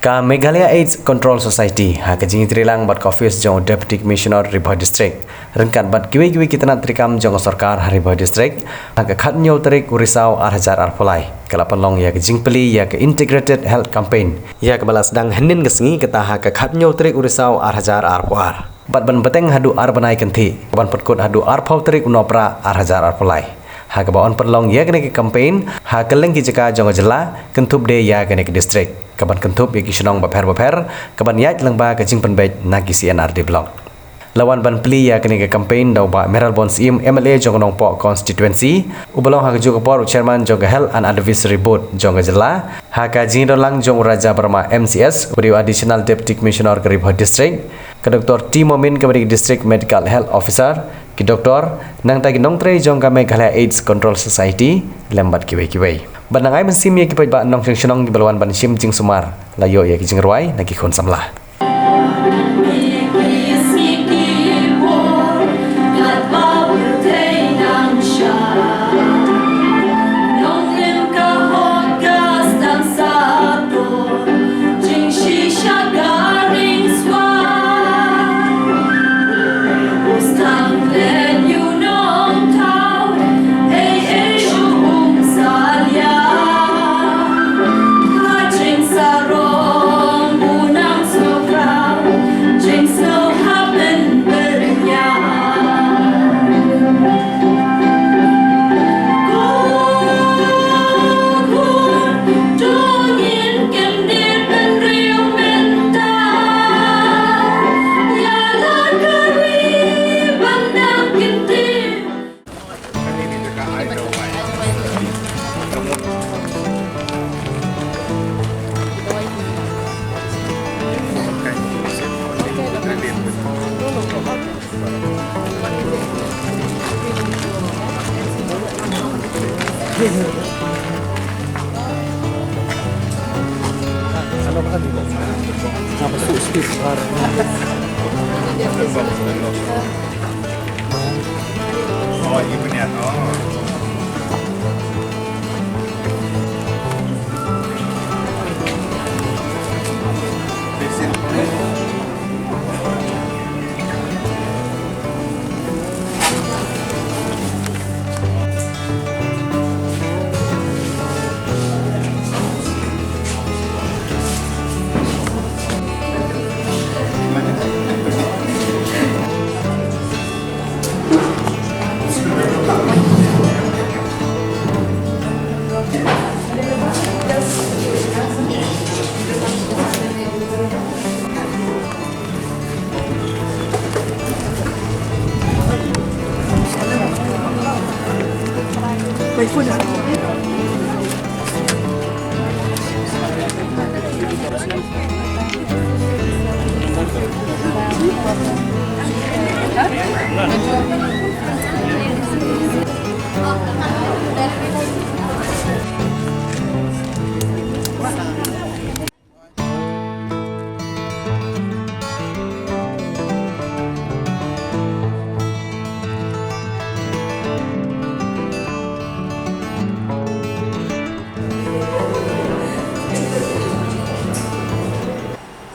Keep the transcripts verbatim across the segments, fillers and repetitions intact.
Ka Meghalaya AIDS Control Society ha ka jingïatreilang bad ka office jong u Deputy Commissioner Ri Bhoi District ryngkat bad kiwei kiwei ki tnat treikam jong ka sorkar ha Ri Bhoi District, ha ka khathynñiew tarik u Risaw ar hajar arphew lai, ka la pynlong ïa ka jingplie ïa ka Integrated Health Campaign, ïa kaba la sdang hynnin ka sngi, kata ha ka khathynñiew tarik u Risaw ar hajar arphew ar, bad ban bteng haduh ar bnai kynthih, ka ban pynkut haduh arphew tarik u Nohprah ar hajar arphew lai. Ha kaba yn pynlong ïa kane ka campaign ha kylleng ki jaka jong ka jylla, kynthup de ïa kane ka district, ka ban kynthup ïa ki shnong bapher bapher, ka ban ïaid lyngba ka jingpynbeit na ki C and RD block. La wan ban plie ïa kane ka campaign da u Bah Mayralborn Syiem, M L A jong ka Nongpoh Constituency, uba long ha kajuh ka por u Chairman jong ka Health and Advisory Board jong ka jylla, ha ka jingdonlang jong u Raja Barma, M C S, uba dei u Additional Deputy Commissioner ka Ri Bhoi District, ka Doctor T Momin, kaba dei ka District Medical Health Officer, ki doktor, nangta ki nongtrei jong ka Meghalaya AIDS Control Society, lem bad kiwei kiwei. Bad nang ai mynsiem ïa ki paidbah nongshong shnong kiba la wan ban shim jingsumar, la ïoh ïa ki jingrwai na ki khun samla.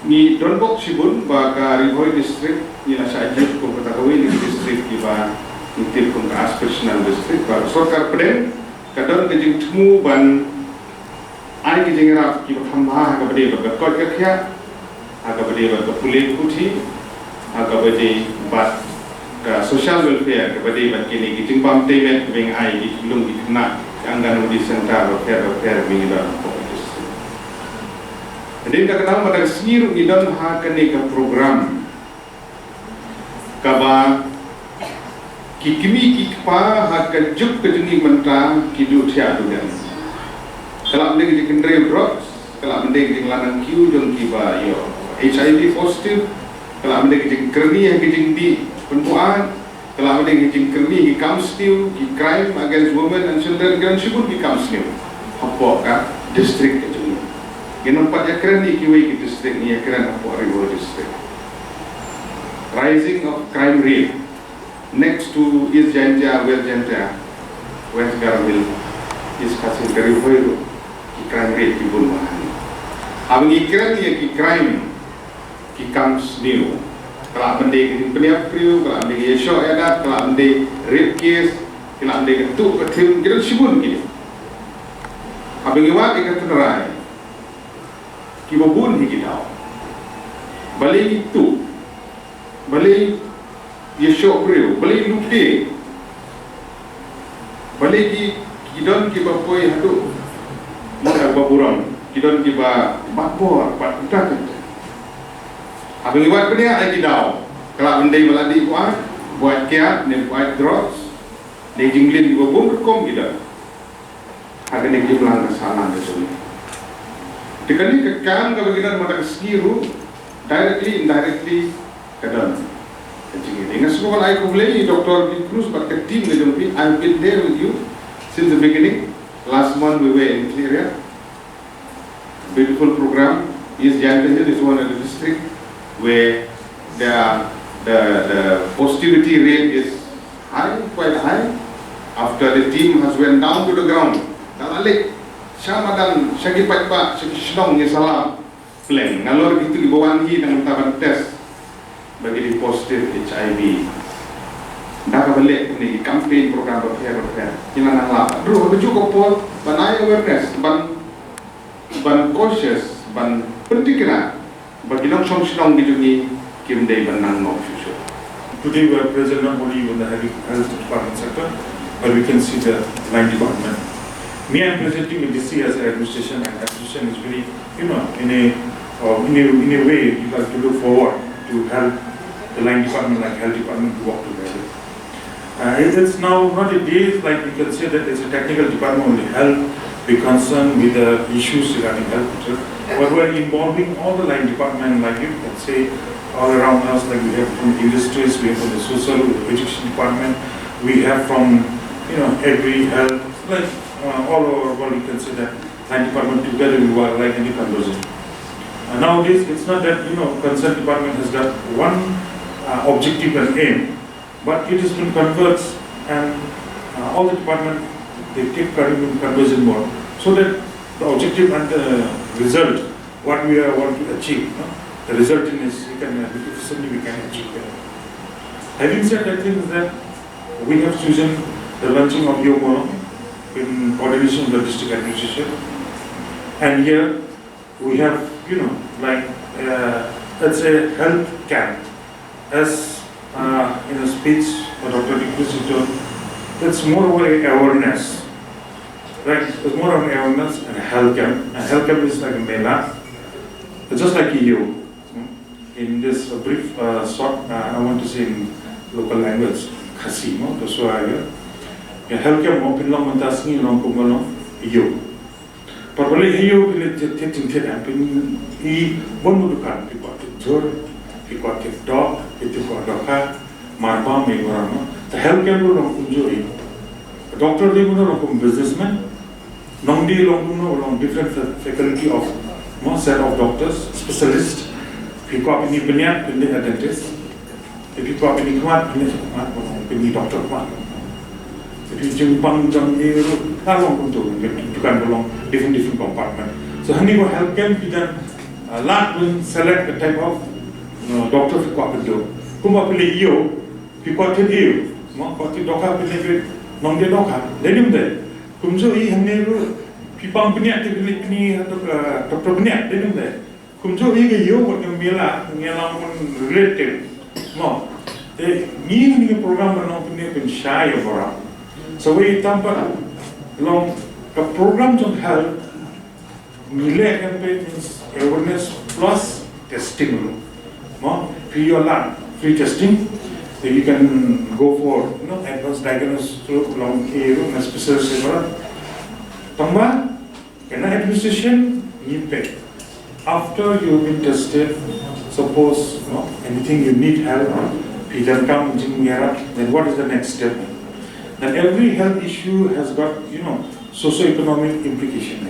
Ngi don bok shibun ba ka Ri Bhoi District ngi la shah jut kum kata kawei na ki district kiba ngi tip kum ka aspirational district, ba ka sorkar pdeng ka don ka jingthmu ban ai ki jingïarap kiba kham bha ha kaba dei bad ka koit ka khiah, ha kaba dei bad ka pule puthi, ha kaba dei bad ka social welfare, kaba dei bad kine ki jingbam tei met kiba ngi ai ki khyllung ki khynnah, ki Anganwadi center bapher bapher ba ngi don hapoh ka district. Hadien kata ka daw, mynta ka sngi ruh ngi don ha kane ka program kaba ki kmie ki kpa ha ka juk ka jong ngi mynta ki duh thiah duh dem. Ka lah ban dei ka jingkynrew drugs, ka lah ban dei ka jinglanang kiew jong kiba ïoh H I V positive, ka lah ban dei ka jingkyrni ha ka jingdih pynbuaid, ka lah ban dei ka jingkyrni ha ki kam sniew, ki crime against women and children, ki don shibun ki kam sniew hapoh ka district ka jong ngi. Ngin ym pat ïakren ïa kiwei ki district, ngi ïakren hapoh Ri Bhoi District. Rising of crime rate next to East Jaintia, West Jaintia, West Garo Hills, East Khasi Hills, ka Ri Bhoi ruh ki crime rate ki bun bha hangne. Haba ngi kren ïa ki crime, ki kam sniew, ka lah ban dei ka jingpynïap briew, ka lah ban dei ka ïashoh ïadat, ka lah ban dei rape case, ka lah ban dei ka tuh ka thim, ki don shibun ki. Haba ngi wad ïa ka tynrai, kiba bun hi ki daw, balei ngi tuh, balei ïashoh briew, balei lute, balei ki, ki don kiba poi haduh mynta ba burom, ki don kiba bad bor bad kumta kumta. Haba ngi wad bniah ïa ki daw, ka lah ban dei ba la dih buaid, buaid kiad ne buaid drugs, ne jingleh kiba bun rukom ki don. Ha kane ka imlang ka sahlang ka jong ngi. Te kane ka kam kaba ngi don mynta ka sngi ruh, directly, indirectly, ka don ka jingïadei. Nga sngewbha ban ai khublei ïa Doctor Cruz bad ka team ka jong phi. I've been there with you since the beginning. Last month we were in Khliehriat. Beautiful program. East Jaintia Hills is one of the district where the, the, the positivity rate is high, quite high. After the team has went down to the ground, da la leit sha madan, sha ki paidbah, sha ki shnong, ïasalam pleng. Nalor kito kiba wan hi nangta ban test ba ki dei positive H I V. Da kaba leh kine ki campaign program bapher bapher, ki la nang lap ruh ha kajuh ka por ban ai awareness, ban, ban cautious, ban pynthikna ba ki nongshong shnong ki jong ngi kim dei ban nang nop shuh shuh. Today we are present not only in the health, health department sector, but we can see the line department. Me, I'm presenting the D C as an administration, and administration is very, you know, in a, uh, in a, in a way, you have to look forward to help the line department, like health department, to work together. Uh, it- it's now not a day like we can say that it's a technical department only help, be concerned with the issues regarding health itself. But we're involving all the line department, like you can say, all around us, like we have from industries, we have from the social, education department, we have from, you know, agri, health, like, uh, all over the world, you can say that line department together we work like any conversion. Uh, nowadays, it's not that, you know, concerned department has got one, uh, objective and aim, but it has been converged, and, uh, all the department, they take part in conversion mode, so that the objective and the result, what we are want to achieve, no? The result in is we can, uh, efficiently we can achieve that. Having said that, thing is that we have chosen the launching of Yo Molong in coordination with the district administration, and here we have, you know, like, uh, let's say, health camp. As, uh, in a speech by Doctor Dikrit Sington, it's more of a awareness, right? It's more of an awareness and a health camp. And health camp is like a mela. It's just like a yo. Hmm? In this brief, uh, short, uh, I want to say in local language, Khasi, no? That's why, yeah. Yeah, health camp, mo pynlong mynta sngi, long kum long, yo. Pat balei ïa u phi leit thied thied jingthied em, phin i bun bun dukan, phi kwah thied jhur, phi kwah thied doh, phi kwah dohkha, marbam, ïa u ram. Te health camp ruh long kumjuh i. Doctor dei kumno, long kum businessman. Nongdie long kumno, long different fa- faculty of, mo, set of doctors, specialist. Phi kwah phin i bniat, phin leit ha dentist. Te phi kwah phin i khmat, phin i khmat, phin i doctor khmat. Te phi jingpang jong i ruh ka long kumto, ka dukan ka long different different compartment. So hangne ko health camp phi dang, uh, lah phin select the type of, uh, doctor phi kwah phin don. Kumba phi leh ïew, phi kwah thied ïew, mo kwah thied dohkha phi leh phi nongdie dohkha. Dei ym dei. Kumjuh i hangne ruh phi pang bniat te phi leh phin i, uh, doctor bniat. Dei ym dei. Kumjuh hi ka ïew wat ïa mela, ngi la mun relative. Mo. Te ngi ngi program ban long pynïaid pynshai ïa u ram. Sa wei tam pat long ka program jong health, ngi leh campaign means awareness plus testing ruh. Mo, free your land, free testing. So you can go for, you know, advanced diagnosis ruh long ïew ruh na specialist ruh. Tangba Kane administration ngi peit. After you've been tested, suppose, no, anything you need help, phi donkam jingïarap, then what is the next step? Then every health issue has got, you know, socio-economic implication.